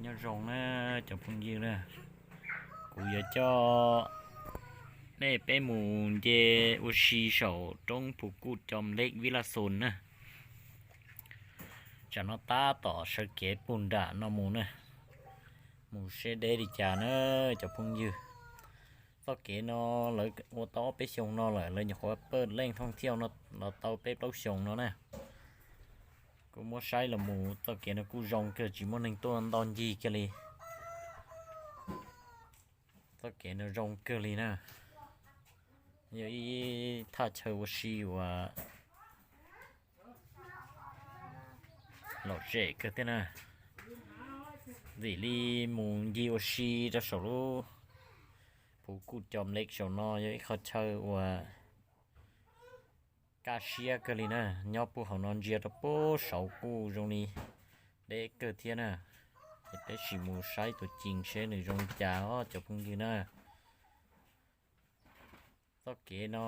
Nyob zoo na cov phooj ywg na, kuv yuav coj nej peb mus nce ua si saum roob Phu Kuj Coo Lake Villa Zone na. Tsam no tab tom sawv kev puag nram no mus na, mus seb deb li cas na cov phooj ywg. Txoj kev no lawv ua tau ob peb xyoos no lawm, lawv nyuam qhuav pawj leej thooj thiauj no los tau peb plaub xyoos no na. Kuv muab saib los mus txoj kev no kuj zoo kawg, tsis muaj neeg tuaj nto ncig kiag li. Txoj kev no zoo kawg li na, yog ib thaj chaw ua si uas lom zem kawg thiab na. Vim li mus ncig ua si rau saum lub Phu Kuj Coo Lake saum no yog ib qho chaw uas kaj siab kawg li na. Nyob puag hauv no ntsia rau puag saud kuj zoo li deb kawg thiab na. Ces peb sim mus saib tus cees seb nws zoo li cas os cov phooj ywg na. Txoj kev no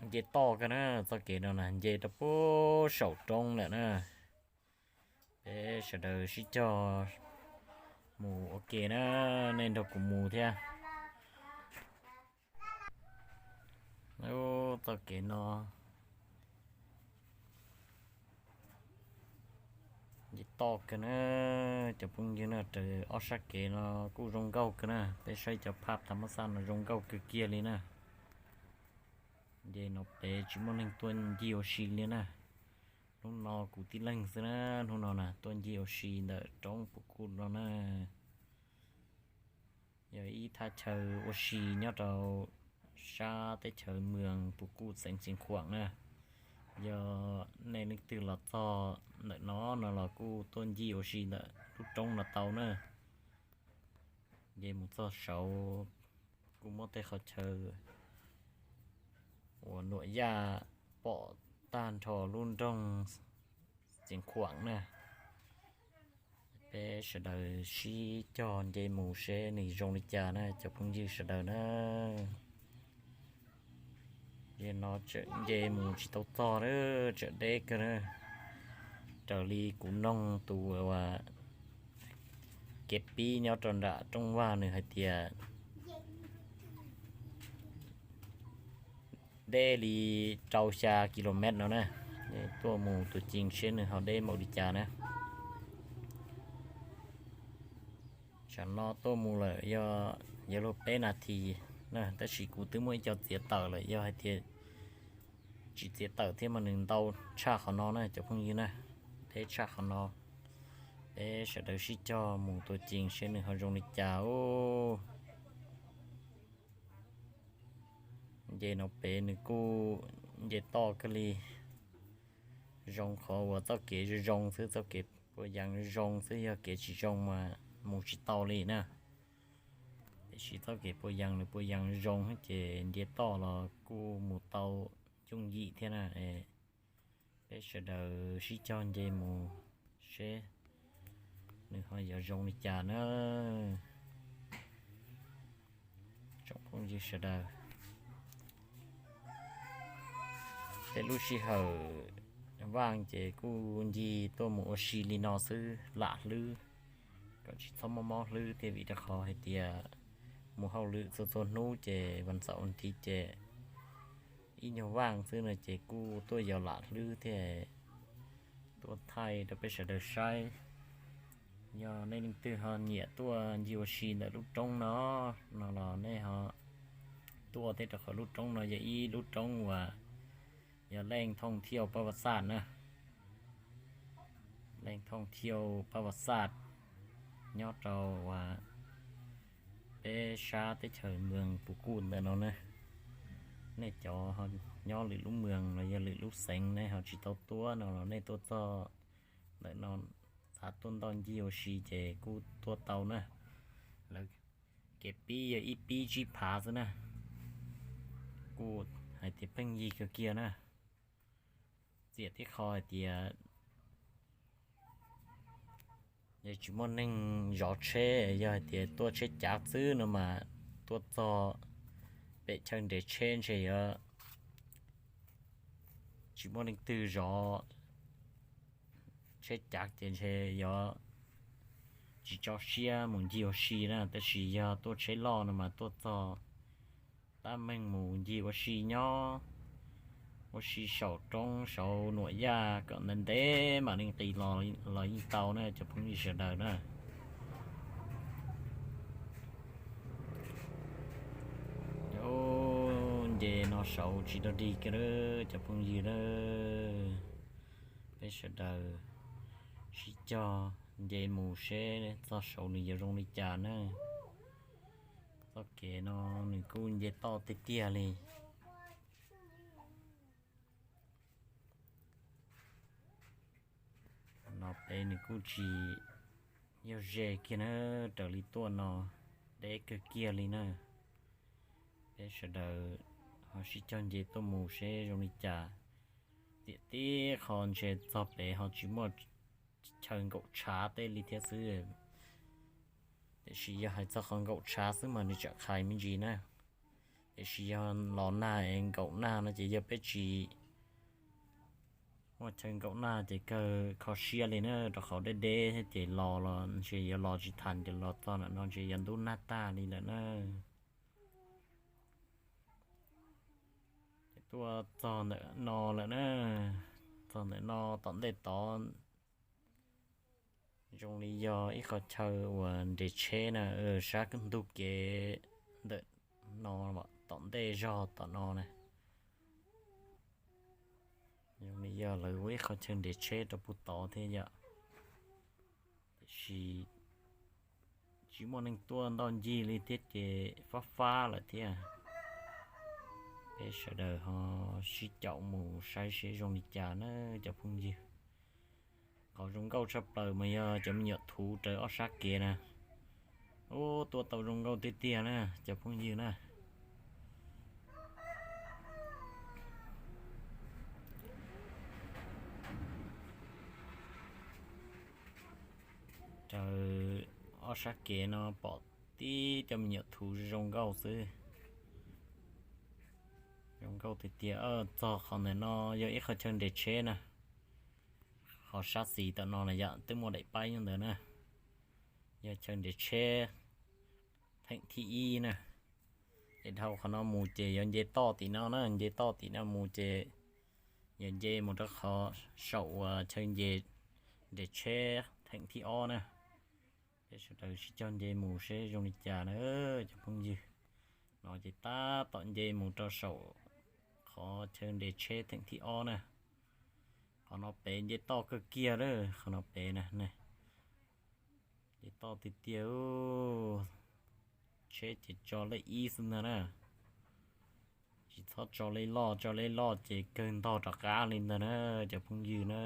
nce toj kawg na, txoj kev no na nce rau puag saum roob lawm na. Peb sawv daws sib cog mus ua ke na, nej nrog kuv mus thiab. Txoj kev no nce toj kawg na, cov phooj ywg na, raws ob sab kev no kuj zoo nkauj kawg na, peb saib cov phaj tas mab xaj no zoo nkauj kawg kiag li na. Nce no pem tsis muaj neeg tuaj ncig ua si li na. Hnub no kuv tib leeg xwb na, hnub no na tuaj ncig ua si ntawm roob Phu Kuj no na. Yog ib thaj chaw ua si nyob rau sab teb chaws Moos Phu Kuj xeev Xeev Khuam na. Yog nej leej twg los txog ntawm no no los kuj tuaj ncig ua si ntawm lub roob no tau na. Nce mus txog saud kuj muaj tej qhov chaw uas nuam yaj pom tag nrho lub nroog Xeev Khuam na. Peb sawv daws sib cog nce mus seb nws zoo li cas na cov phooj ywg sawv daws na. Yog no tseem nce mus tsis tau txog na, tseem deb kawg na. Raws li kuv noog tus uas kev pib nyob rau nram rooj vag nws hais tias deb li rau xya kilomev no na. Tuaj mus tus cees seb nws ho deb npaum li cas na. Tsam no tuaj mus lawm yog yuav luag peb nas this na, tab sis kuv twb muaj ib co txiav tawm lawm, yog hais tias tsis txiav tawm thiab mas nws ntau tshaj qhov no na cov phooj ywg na, deb tshaj qhov no. Peb sawv daws sib cog mus tus cees seb nws ho zoo li cas ub. Nce no pem nws kuj nce toj kawg li, zoo qhov uas txoj kev zoo zoo xwb, txoj kev puas yees zoo xwb, yog kev tsis zoo mas mus tsis tau li na. Tiam sis txoj kev puas yees nws puas yees zoo ces nce toj los kuj mus tau yooj yim thiab na. Peb sawv daws sib cog nce mus seb nws ho yuav zoo li cas na. Tsoom phooj ywg sawv daws, tej lub sij hawm vaj ces kuj ncig tuaj mus ua si li no xwb lam hlwb, kom tsis txhob mob mob hlwb thiab, vim rau qhov hais tias mus hauj lwm txhua txhua hnub ces vas xaum vas thiv ces ib nyuag vaj xwb no ces kuj tuaj yos lam hlwb thiab, tuaj thaij rau peb sawv daws saib. Yog nej leej twg ho nyiam tuaj ncig ua si ntawm lub roob no no los nej ho tuaj thiab, rau qhov lub roob no yog ib lub roob uas yog leej thooj thiauj pab vaj xaj na. Leej thooj thiauj pab vaj xaj nyob rau uas peb sab teb chaws Moos Phu Kuj ntawm no na. Nej cov nyob lwm lub moos los yog lwm lub xeev nej ho tsis tau tuaj no los nej tuaj txog ntawm no xav tuaj ntoj ncig ua si ces kuj tuaj tau na. Lawv kev pib yog ib pib tsib phav xwb na, kuj hais tias pheej yig kawg kiag na. Txiam tib qho hais tias yog tsis muaj neeg zov tsheb, yog hais tias tuaj tsheb cav xwb no mas tuaj txog pem chaw nres tsheb ntshe yuav tsis muaj leej twg zov tsheb cav ces ntshe yuav tsis tso siab mus ncig ua si na, tab sis yog tuaj tsheb loj no mas tuaj txog tab meeg mus ncig ua si nyob, ua si saum roob saum nuam yaj kom ntev ntev mam li nqis los los yeej tau na cov phooj ywg sawv daws na. Nce no saud tsis dog dig kiag lawm cov phooj ywg na. Peb sawv daws sib cog nce mus seb txog saud nws yuav zoo li cas na. Txoj kev no nws kuj nce toj tiag tiag li. No pem nws kuj tsis yog ze kiag na, raws li tuaj no deb kawg kiag li na. Peb sawv daws ho sib cog nce tuaj mus seb zoo li cas. Tiam tib qho ntshe txog pem ho tsis muaj chaw nkaum tshav tej li thiab xwb. Tiam sis yog hais txog qhov nkaum tshav xwb mas nws tseem qhais me ntsis na. Tiam sis yog los nag es nkaum nag no ces yog peb tsis muaj chaw nkaum nag ces kawg kho siab li na, rau qhov deb deb thiab ces los los ntshe yuav los tsis tau, ces los txog ntawm no ntshe yuav ntub nag tag li lawm na. Ces tuaj txog ntawm no lawm na, txog ntawm no tom ntej tod zoo li yog ib qho chaw uas nres tsheb na, sab ntug kev ntawm no, tom ntej zog tom no na. Zoo li yog lawv ua ib qho chaw nres tsheb rau puag tod thiab yom. Tiam sis tsis muaj neeg tuaj ntoj ncig li thiab ces fab fab lawm thiab. Peb sawv daws ho sib caum mus saib seb zoo li cas na cov phooj ywg. Qhov zoo nkauj tshaj plaws mas yog cov me nyuam thuv raws ob sab kev na. Ub, tuaj tau zoo nkauj tiag tiag na cov phooj ywg na. Raws ob sab kev no pom tib cov me nyuam thuv zoo nkauj xwb. Zoo nkauj tiag tiag. Txog qhov ntawm no yog ib qho chaw nres tsheb na. Qhov sab xis tom no na yom, twb muaj daim paib nyob ntawd na. Yog chaw nres tsheb theem thib ib na. Ces dhau qhov no mus ces yuav nce toj tim no na, nce toj tim no mus ces yuav nce mus rau qhov saum uas chaw nce nres tsheb theem thib ob na. Peb sawv daws sib cog nce mus seb zoo li cas na cov phooj ywg. No ces tab tom nce mus rau saum qhov chaw nres tsheb theem thib ob na. Qhov no pem nce toj kawg kiag lawm, qhov no pem na. Nce toj tiag tiag. Tsheb ces tso lej ib xwb ntag na. Tsis txhob tso lej loj, tso lej loj ces kawg ntog rov qab li ntag na cov phooj ywg na.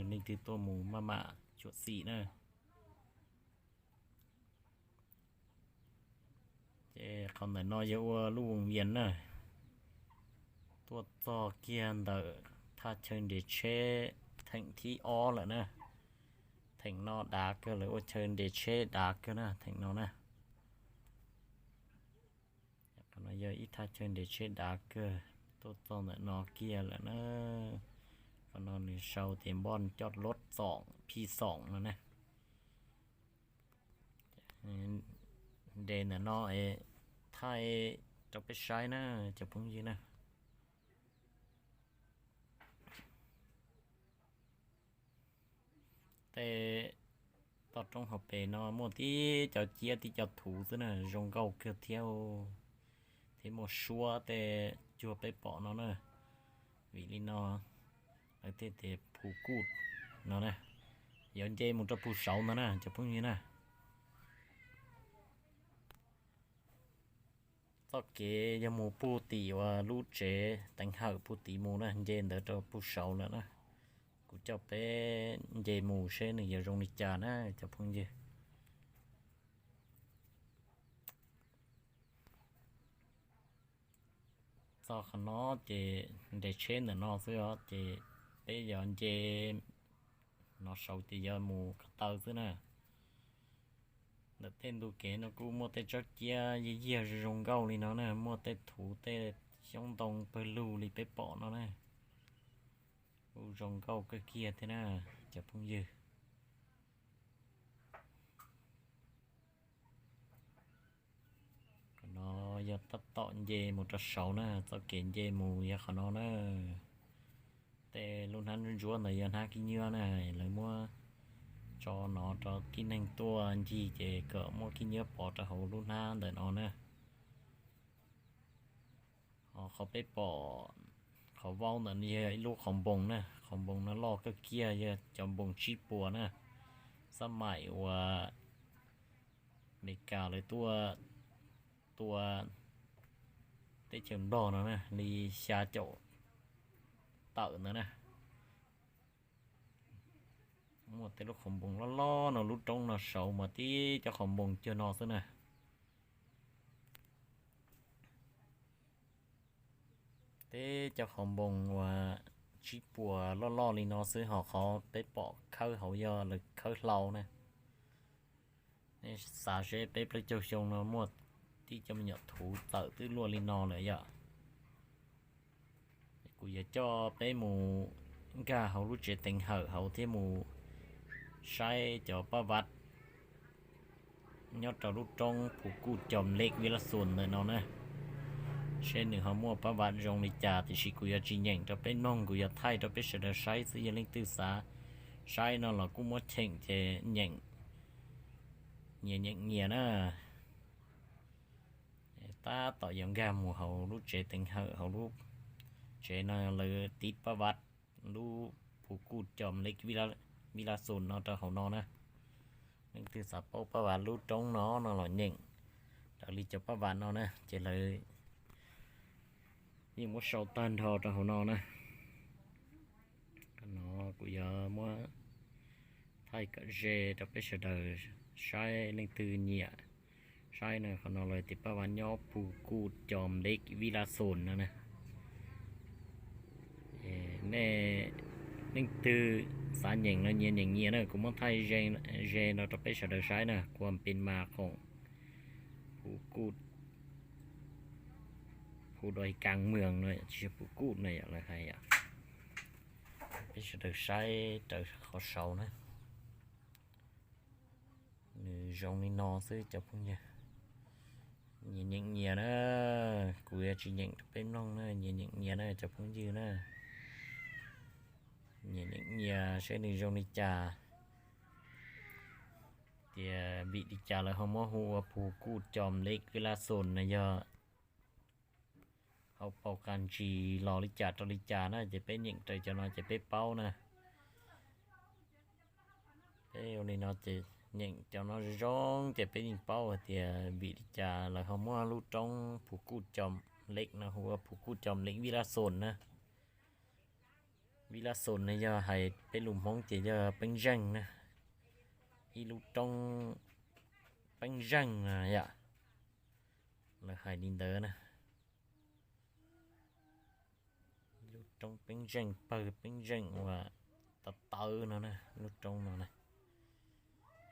Leej twg tuaj mus maj mam xyuam xim na. Ces qhov ntawm no yog ua lub voos vias na. Tuaj txog kiag ntawm thaj chaw nres tsheb theem thib ob lawm na. Theem no dav kawg, lawv ua chaw nres tsheb dav kawg na theem no na. Qhov no yog ib thaj chaw nres tsheb dav kawg, tuaj txog ntawm no kiag lawm na. Qhov no nws sau tias npoj coj lub xoom, phij xoom no na. Nres ntawm no es thaij rau peb saib na cov phooj ywg na. Tej toj roob hauv pes no muaj tib co ciab tib co thuv xwb na, zoo nkauj kawg thiab. Thiab muaj suab tej cuag peb pom no na. Vim li no lawv thiaj tias phu kuj no na. Yuav nce mus rau pug saud ntag na cov phooj ywg na. Txoj kev yog mus pug tim uas lub tsev teev hawm pug tim mus na, nce ntawd rau pug saud lawm na. Kuv coj peb nce mus seb nws yuav zoo li cas na cov phooj ywg. Txog qhov no ces nres tsheb ntawm no xwb os, ces peb yuav nce no saud ces yuav mus ko taw xwb na. Ntawm tej ntu kev no kuj muaj tej tsob ciab yig yig zoo zoo nkauj li no na, muaj tej thuv tej xyoob ntoo pawg lug li peb pom no na. Kuj zoo nkauj kawg kiag thiab na cov phooj ywg. Yog tab tom nce mus rau saud na, txoj kev nce mus yog qhov no na. Tej lub hnab ntsuab ntsuab ntawd yog hnab kib nyuab na, lawv muab tso no rau tib neeg tuaj ncig ces kom muab kib nyuab pov rau hauv lub hnab ntawm no na. Ho qhov peb pom qhov vaub ntawm no yog ib lub qhov npoos na, qhov npoos no loj kawg kiag, yog cov npoos tsib puas na. Xab maim uas Amelikas lawv tuaj tua teb chaws Nplog no na, li xya caum tawm ntawd na. Muaj tej lub qhov npoos loj loj no, lub roob no saud mas tib cov qhov npoos cuag no xwb na. Teb cov qhov npoos uas tsib puas loj loj li no xwb, ho qhov peb pom khawb hauv yog lawv khawb hlau na. Nej xav seb peb plaub caug xyoo no muaj tib cov me nyuam thuv txawm twb luaj li no lawm yom. Kuv yuav coj peb mus nkag hauv lub tsev teev hawm hauv thiab mus saib cov pab vaj nyob rau lub roob Phu Kuj Cos Lej Vij Laj Xus ntawm no na, seb nws ho muaj pab vaj zoo li cas. Tiam sis kuv yuav tsis nyeem rau peb mloog, kuv yuav thaij rau peb sawv daws saib xwb. Yog leej twg xav saib no los kuj muab cheem ces nyeem, nyias nyeem nyias na. Tab tom yuav nkag mus hauv lub tsev teev hawm, hauv lub tsev no lawv tiv pab vaj lub Phu Kuj Cos Lej Vij Laj Xus no rau hauv no na. Leej twg xav paub pab vaj lub roob no no los nyeem raws li cov pab vaj no na, ces lawv yeej muab sau tag nrho rau hauv no na. No kuv yuav muab thaij kom ze rau peb sawv daws saib, leej twg nyiam saib na. Qhov no lawv tias pab vaj nyob Phu Kuj Cos Lej Vij Laj Xus no na. Nej leej twg xav nyeem no nyias nyeem nyias na, kuv muab thaij ze no rau peb sawv daws saib na. Kuv pes mas khoom Phu Kuj, Phu Doj Kaas Mws no, tsis yog Phu Kuj na yom, lawv hais yom. Peb sawv daws saib raws qhov saud na. Nws zoo li no xwb cov phooj ywg. Nyias nyeem nyias na, kuv yuav tsis nyeem rau peb mloog na, nyias nyeem nyias na cov phooj ywg na. Nyias nyeem nyias seb nws zoo li cas. Tias vim li cas lawv ho muab hu ua Phu Kuj Cos Lej Vij Laj Xus no yog hauv paus kas ntsis los li cas rau li cas na, ces peb nyeem raws cov no ces peb paub na. Peb ua li no ces nyeem cov no zoo zoo ces peb yeej paub hais tias vim li cas lawv ho muab lub roob Phu Kuj Cos Lej no hu ua Phu Kuj Cos Lej Vij Laj Xus na. Vij Laj Xus no yog hais peb lus Hmoob ces yog peeb zeej na, ib lub roob peeb zeej na yom, lawv hais li ntawd na. Lub roob peeb zeej, pawg peeb zeej uas tawv tawv no na, lub roob no na.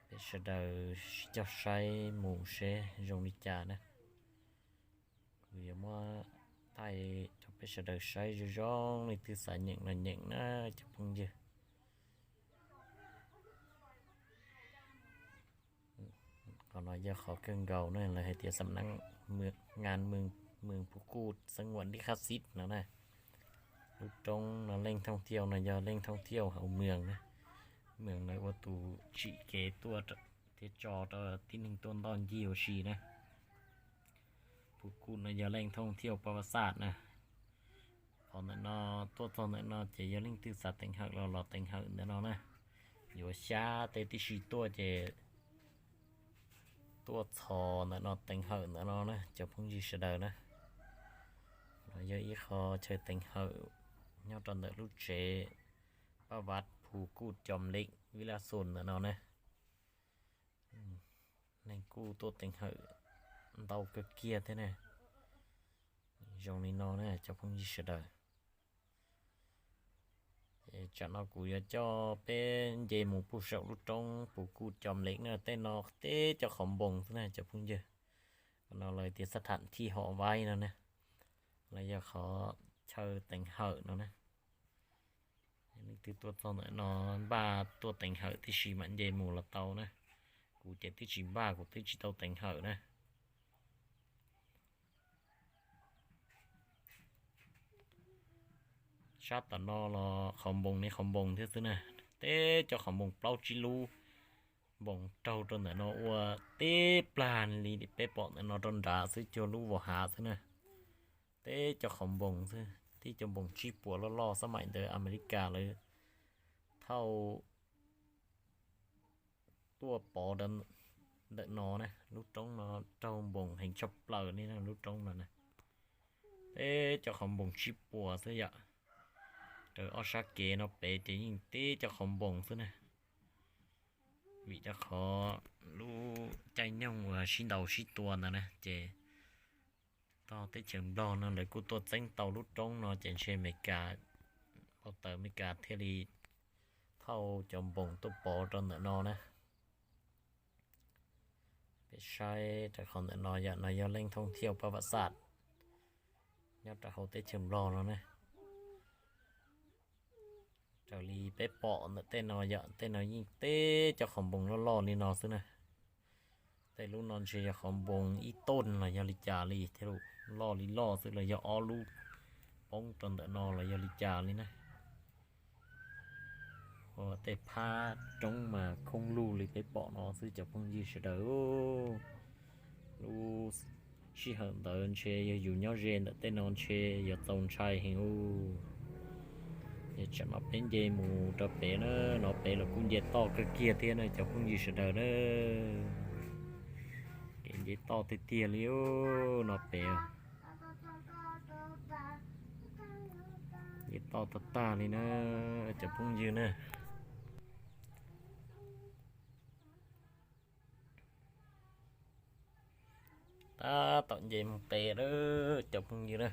Peb sawv daws sib cog saib mus seb zoo li cas na. Kuv yuav muab thaij rau peb sawv daws saib zoo zoo, leej twg xav nyeem los nyeem na cov phooj ywg. Qhov no yog qhov kawg nkaus na, lawv hais tias xam nab ngan mws, mws Phu Kuj xeeb uas dib khab xib no na. Lub roob no leej thooj thiauj no yog leej thooj thiauj hauv mws na. Mws lawv ua tus tsim kev tuaj thiab tso rau tib neeg tuaj ntoj ncig ua si na. Phu Kuj no yog leej thooj thiauj pab vaj xaj na. Qhov ntawm no, tuaj txog ntawm no ces yog leej twg xav teev hawm los los teev hawm ntawm no na. Yuav xyab tej tib si tuaj ces tuaj txog ntawm no teev hawm ntawm no na cov phooj ywg sawv daws na. No yog ib qho chaw teev hawm nyob rau ntawm lub tsev pab vaj Phu Kuj Cos Lej Vij Laj Xus ntawm no na. Neeg kuj tuaj teev hawm ntau kawg kiag thiab na. Zoo li no na cov phooj ywg sawv daws. Tsam no kuv yuav coj peb nce mus puag saum lub roob Phu Kuj Cos Lej na, tej no teb cov qhov npoos xwb na cov phooj ywg. No lawv tias xab tham thij hom vaib no na, los yog qhov chaw teev hawm no na. Leej twg tuaj txog ntawm no npaj tuaj teev hawm tib si mam nce mus los tau na. Kuv ces twb tsis npaj, kuv twb tsis tau teev hawm na. Sab tom no los qhov npoos li qhov npoos thiab xwb na. Teb cov qhov npoos plaub tsib lub npoos raug rau ntawm no ua tib plag li peb pom ntawm no rau nrad xwb, cuag lub vos hav xwb na. Teb cov qhov npoos xwb, tib cov npoos tsib puas loj loj xab maim ntawd Amelikas lawv thauj tuaj pov rau ntawm no na. Lub roob no raug npoos heev tshaj plaws li na, lub roob no na. Teb cov qhov npoos tsib puas xwb yom, raws ob sab kev no pem ces yeej teb cov qhov npoos xwb na. Vim rau qhov lub caij nyoog uas sib ntaus sib tua ntawd na ces tog teb chaws Nplog no lawv kuj tuaj txeeb tau lub roob no ces ntshe Amelikas, npau taws Amelikas thiaj li thauj cov npoos tuaj pov rau ntawm no na. Peb saib rau qhov ntawm no yom, no yog leej thooj thiaj pab vam xaj nyob rau hauv teb chaws Nplog no na. Raws li peb pom ntawm tej no yom, tej no yeej teb cov qhov npoos loj loj li no xwb na. Tej lub no ntshe yog qhov npoos ib tooj los yog li cas li thiaj li loj li loj xwb, los yog ob lub poob rau ntawm no los yog li cas li na. Ua tej phab roob mas khoob lug li peb pom no xwb cov phooj ywg sawv daws. Lub sij hawm ntawd ntshe yog yus nyob ze ntawm tej no ntshe yuav txaus ntshai heev u. Es tsam no peb nce mus rau pem na, no pem los kuj nce toj kawg kiag thiab na cov phooj ywg sawv daws na. Kev nce toj tiag tiag li no pem, nce toj tag tag li na cov phooj ywg na. Tab tom nce mus pem lawm cov phooj ywg na.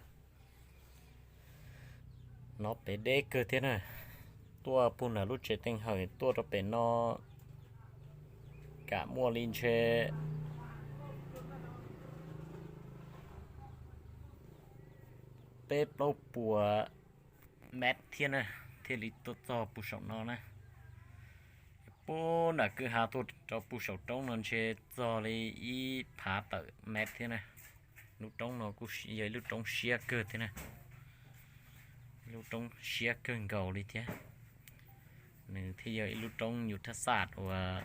No pem deb kawg thiab na. Tuaj puag nram lub tsev teej hawm tuaj rau pem no kam muaj li ntshe peb plaub puas mev thiab na, thiaj li tuaj txog puag saum no na. Puag nram kwj ha tuaj rau puag saum roob no ntshe txog li ib phav tawm mev thiab na. Lub roob no kuj yog ib lub roob siab kawg thiab na. Lub roob siab kawg nkaus li thiab. Nws thiaj yog ib lub roob yus thaj xaj uas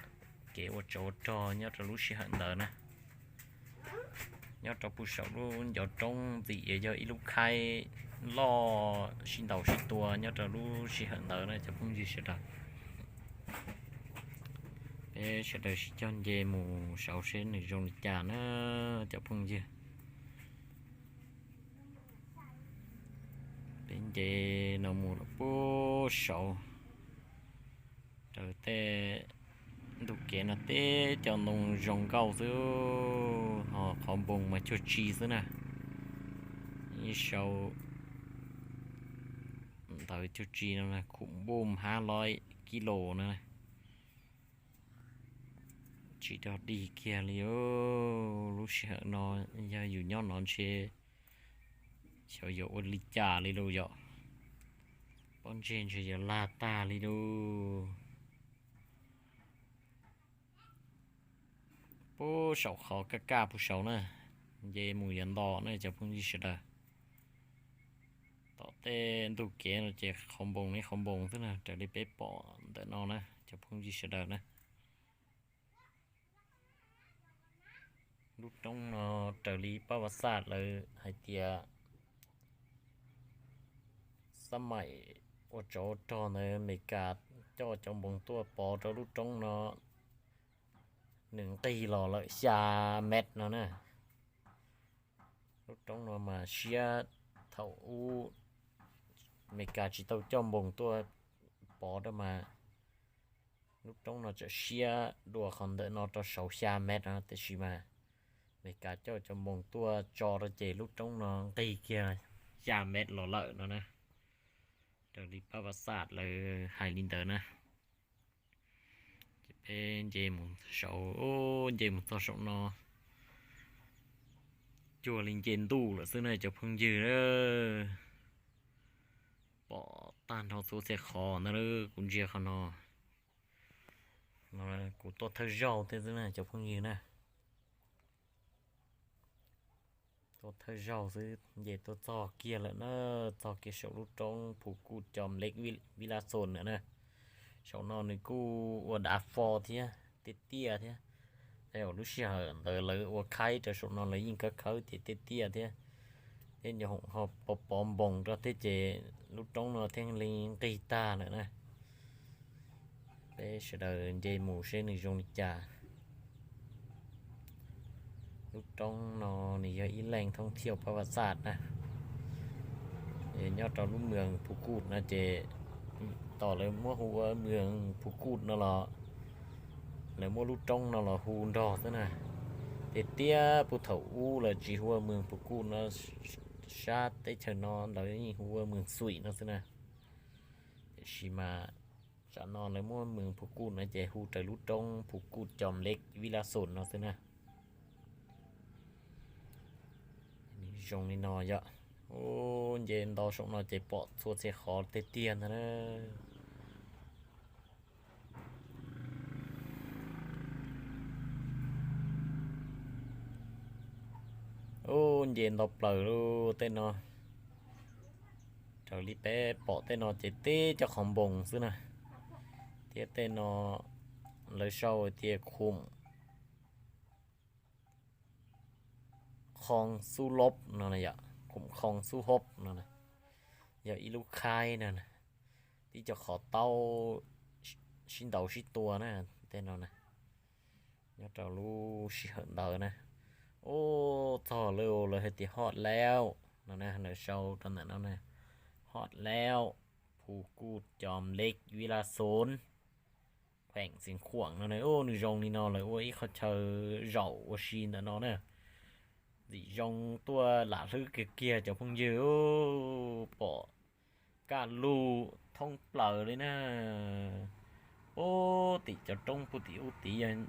kev ua tsov ua rog nyob rau lub sij hawm ntawd na. Nyob rau puag saum lub ncov roob ntxim yog ib lub khaib loj sib ntaus sib tua nyob rau lub sij hawm ntawd na cov phooj ywg sawv daws. Peb sawv daws sib cog nce mus saud seb nws zoo li cas na cov phooj ywg. Peb nce no mus lawm puag saud, raws tej ntug kev no teb cov ntoo zoo nkauj xwb, ho qhov npoos mas cuag tsi xwb na. Ib sau ntawd cuag tsi no, khum npuj hab loj kib los na. Tsis dog dig kiag li. Lub sij hawm no yog yus nyob no ntshe xyov yuav ua li cas li lauj yom. Pob ntseg ntshe yuav lag tag li lauj. Puag saum qhov kaj kaj puag saud na, nce mus yuav nto na cov phooj ywg sawv daws. Tom tej ntug kev no ces qhov npoos li qhov npoos xwb na, raws li peb pom ntawm no na cov phooj ywg sawv daws na. Lub roob no raws li pab Vaj Xaj lawv hais tias xab maim ua tsov ua rog ntawd Amelikas coj cov npoos tuaj pov rau lub roob no, nws nqig los lawm xya mev no na. Lub roob no mas siab, thaum ub Amelikas tsis tau coj npoos tuaj pov rau mas lub roob no txawm siab dua qhov ntawm no rau saud xya mev no, tiam sis mas Amelikas coj cov npoos tuaj tso rau ces lub roob no nqig kiag xya mev los lawm no na. Raws li pab Vaj Xaj lawv hais li ntawd na. Ces peb nce mus saud, nce mus txog saum no, cuag li nce ntuj lawm xwb na cov phooj ywg. Pom tag nrho txhua txhia qhov ntag, kuv ntsia qhov no, kuv tuaj thawj zaug thiab xwb na cov phooj ywg na. Tuaj thawj zaug xwb nce tuaj txog kiag lawm na, txog kiag saum lub roob Phu Kuj Cos Lej Vij Laj Xos na na. Saum no nws kuj ua dav fo thiab, tiaj tiaj thiab. Tej zaum lub sij hawm ntawd lawv ua khaib rau saum no lawv yeej khawb khawb ces tiaj tiaj thiab. Thiab nyuam qhuav ho pov pov npoos rau thiab ces lub roob no thiaj li nqig tag lawm na. Peb sawv daws nce mus seb nws zoo li cas. Lub roob no nws yog ib leej thoob thiauj pab vaj xaj na, nyob rau lub moos Phu Kuj no ces, tom lawv muab hu ua moos Phu Kuj no los lawv muab lub roob no los hu nrog xwb na. Tiag tiag puag thaum ub lawv tsis hu ua moos Phu Kuj no, sab teb chaws no lawv yeej hu ua moos Xuim no xwb na. Tiam sis mas tsam no lawv muab moos Phu Kuj no ces hu raws lub roob Phu Kuj Cos Lej Vij Laj Xos no xwb na. Zoo li no yom. Ub, nce nto saum no ces pom txhua txhia qhov tiag tiag ntag na. Ub, nce nto plaws lub tej no. Raws li peb pom tej no ces tib cov qhov npoos xwb na. Thiab tej no lawv sau tias Khum Khoo Xub Lob no, Khum Khoo Xub Hob no, yog ib lub khaib na, tib cov qhov taub sib ntaus sib tua na, tej no na. Nyob rau lub sij hawm ntawd na, ub, txog lawm, lawv hais tias hot leo no na, lawv sau rau ntawm no na, hot leo, Phu Kuj Cos Lej Vij Laj Xos, kheem Xeev Khuam no na. Ub, nws zoo li no lawv ua ib qho chaw zaum ua si ntawm no na. Ntxim zoo tuaj lam hlwb kiag kiag cov phooj ywg, pom kaj lug thoob plaws li na. Puag tim cov roob puag tim ub tid yog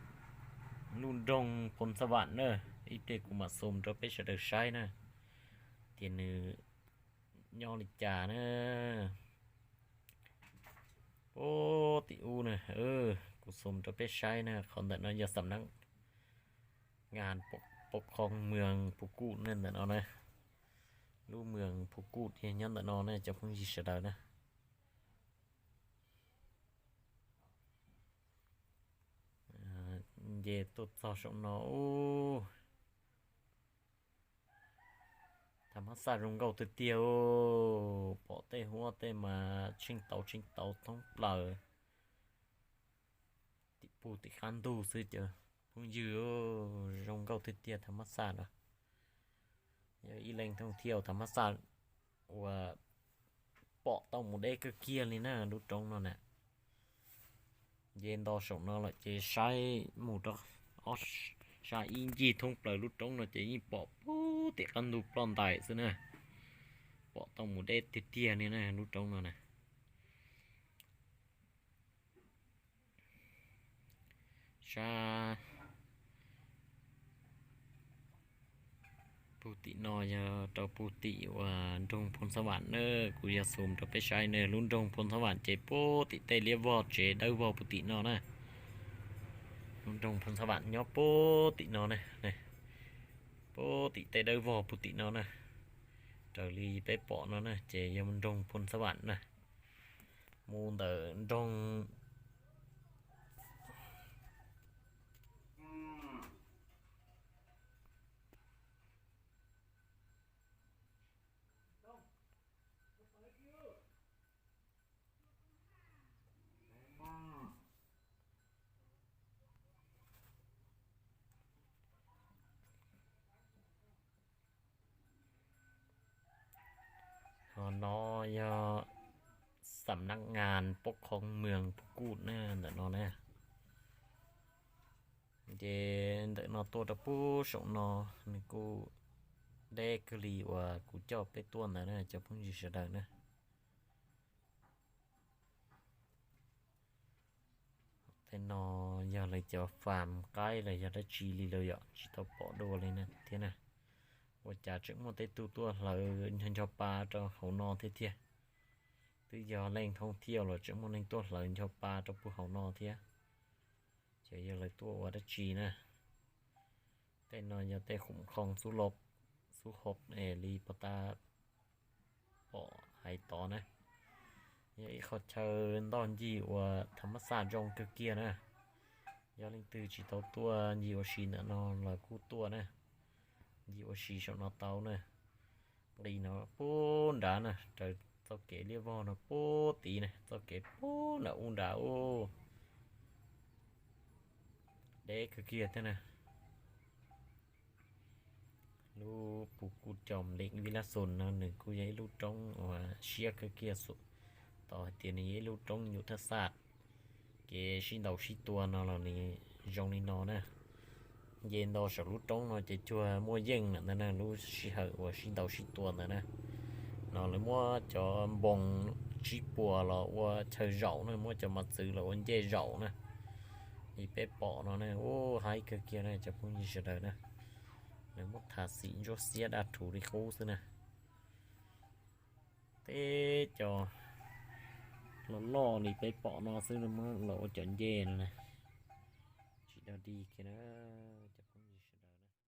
lub nroog Phoo Xab Vam na. Ib pliag kuv mam xoo rau peb sawv daws saib na, tias nws nyob li cas na. Puag tim ub na, kuv xoo rau peb saib na, qhov ntawm no yog xam nab ngas pov khoo moos Phu Kuj ne ntawm no na. Lub moos Phu Kuj yog nyob ntawm no na cov phooj ywg sawv daws na. Nce tuaj txog saum no ub, tham mab xaj zoo nkauj tiag tiag, pom tej huab tej mas tsheej tauv tsheej tauv thoob plaws. Tim puag tim qab ntug xwb cov phooj ywg, zoo nkauj tiag tiag tham mab xaj no. Yog ib leeg thooj thiaj tham mab xaj uas pom tau mus deb kawg kiag li na lub roob no na. Nce nto saum no lawm ces saib mus rau ob sab ib ncig thoob plaws lub roob no ces yeej pom puag tim qab ntug ploj ntais xwb na. Pom tau mus deb tiag tiag li na lub roob no na. Sab puag tim no yog rau puag tim uas nroog Phoo Xab Vam na, kuv yog xum rau peb saib na, lub nroog Phoo Xab Vam ces puag tim tej liab vog tsev dawb vog puag tim no na. Lub nroog Phoo Xab Vam nyob puag tim no na, puag tim tej dawb vog puag tim no na. Raws li peb pom no na ces yog nroog Phoo Xab Vam na. Mus ntawm nroog Ho no yog xam nab ngas pov khoo moos Phu Kuj na ntawm no na. Ces ntawm no tuaj rau puag saum no nws kuj deb kawg li uas kuv coj peb tuaj ntawd na cov phooj ywg sawv daws na. Tej no yog lawv cov fam qaib los yog dab tsi li lawm yom, tsis tau pom dua li na thiab na. Ua cas tseem muaj tej tug tuaj hlawv ncho ncho pa rau hauv no thiab tiag. Twb yog leej thooj thiaj los tseem muaj neeg tuaj hlawv ncho pa rau puag hauv no thiab. Ces yog lawv tuaj ua dab tsi na. Tej no yog tej khum khoo xub lop, Lub hauv es li pov tas pom hais tod na, yog ib qho chaw ntoj ncig uas tha mab xaj zoo kawg kiag na. Yog leej twg tsis tau tuaj ncig ua si ntawm no los kuj tuaj na, ncig ua si saum no tau na. Nqis no pub nrad na, raws txoj kev liab vog no pub tid na, txoj kev pub nram ub nrad ub, deb kawg kiag thiab na. Lub pus kuj cos leem Vib Lab Xus no nws kuj yog ib lub roob uas siab kawg kiag xwb, tau hais tias nws yog ib lub roob nyuj thab xaj. Kev sib ntaus sib tua no los nws zoo li no na. Nce nto saum lub roob no ces cuag muaj yeej lawm ntag na, lub sij hawm uas sib ntaus sib tua ntawd na. No lawv muab cov npoo tsib puas los ua chaw zaum na, muab cov mos txwv los ua ncej zaum na. Li peb pom no na, ub, haib kawg kiag na cov phooj ywg sawv daws na. Lawv muab tham xim ntsuab xiab daj rhuv li qub xwb na. Teb cov loj loj li peb pom no xwb muab los ua cov ncej no na, tsis dog dig kiag na.